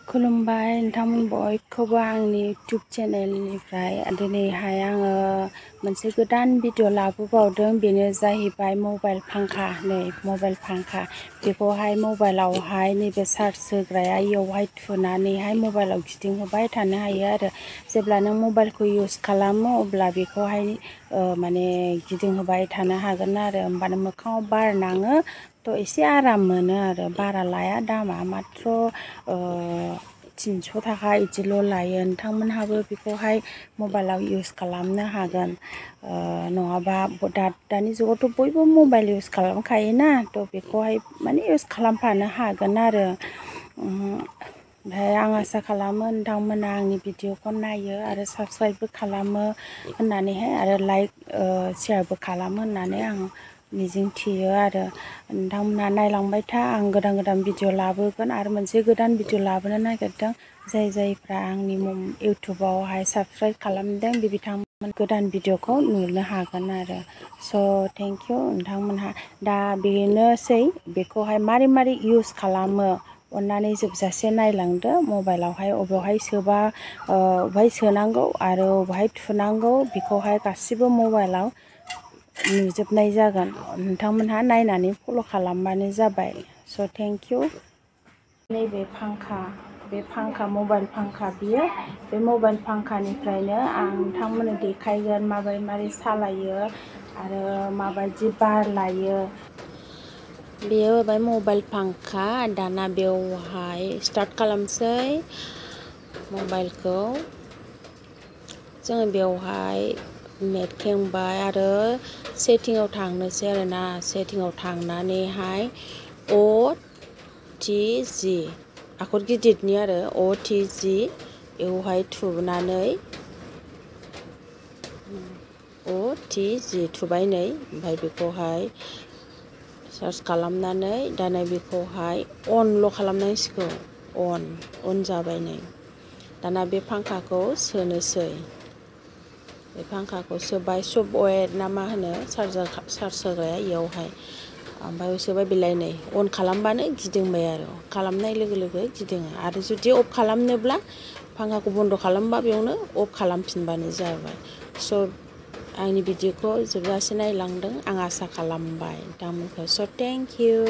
खुलुमबाय नोंथांमोन बयखौबो आंनि इउटुब चेनेलनिफ्राय दिनैहाय आङो मोनसे गोदान भिडिअ लाबोबावदों। बेनो जाहैबाय मबाइल फांखा। नै मबाइल फांखा बेखौहाय मबाइलावहाय नैबे चार्ज होग्राया इयावहाय थुनानैहाय मबाइलाव गिदिंहोबाय थानो हायो आरो जेब्ला नों मबाइलखौ इउज खालामो अब्ला बेखौहाय माने गिदिंहोबाय थानो हागोन आरो होमबानो मोखाङाव बार नाङो थ' एसे आराम मोनो आरो बारा लाया दामा माथ्र 300 थाखा इदिल' लायो। नोंथांमोनहाबो बेखौहाय मबाइलाव इउज खालामनो हागोन। नङाबा दानि जुगावथ' बयबो मबाइल इउज खालामखायोना थ' बेखौहाय माने इउज खालामफानो हागोन आरो ओमफ्राय आं आसा खालामो नोंथांमोना आंनि भिडिअखौ नायो आरो साबस्क्राइबबो खालामो होननानैहाय आरो लाइक शेयारबो खालामो होननानै आं मिजिं थियो आरो नोंथांमोना नायलांबाय था। आं गोदान गोदान भिडिअ लाबोगोन आरो मोनसे गोदान भिडिअ लाबोनो नागिरदों। जायफ्रा आंनि इउटुबावहाय साबस्क्राइब खालामदों बे बिथांमोन गोदान भिडिअखौ नुनो हागोन आरो स' थेंक इउ नोंथांमोनहा। दा बेनोसै बेखौहाय मारै इउज खालामो अननानै जोबजासे नायलांदो। मबाइलावहाय अबेयावहाय सोबा अबेहाय सोनांगौ आरो अबेहाय थुनांगौ बेखौहाय गासिबो मबाइलाव नुजोबनाय जागोन। नोंथांमोनहा नायनानै फल' खालामबानो जाबाय। स' थेंक इउ। नैबे फांखा बे फांखा मबाइल फांखा बियो बे मबाइल फांखानिफ्रायनो आं नोंथांमोननो देखायगोन मारै सालायो आरो माबायदि बार लायो। बेयो जाबाय मबाइल फांखा। दाना बेवहाय स्टार्ट खालामसै मबाइलखौ। जोङो बेवहाय नेट खेंबाय आरो सेटिंआव थांनोसै आरोना सेटिंआव थांनानैहाय OTG आखर गिदिरनि आरो OTG बेवहाय थुनानै OTG थुबाय नै ओमफ्राय बेखौहाय सार्च खालामनानै दाना बेखौहाय अनल' खालामनांसिगौ। अन जाबाय नै। दाना बे फांखाखौ सोनोसै। बे फांखाखौ सोबाय सब वेट ना मा होनो चार्ज होग्राया इयावहाय ओमफ्राय सोबाय बिलाइ नै अन खालामबानो गिदिंबाय आरो खालामनाय लोगो लोगो गिदिङो आरो जुदि अफ खालामनोब्ला फांखाखौ बन्द' खालामबा बेयावनो अफ खालामफिनबानो जाबाय। स' आंनि भिडिअखौ जोबजासे नायलांदों आं आसा खालामबाय नोंथांमोनखौ। स' थेंक इउ।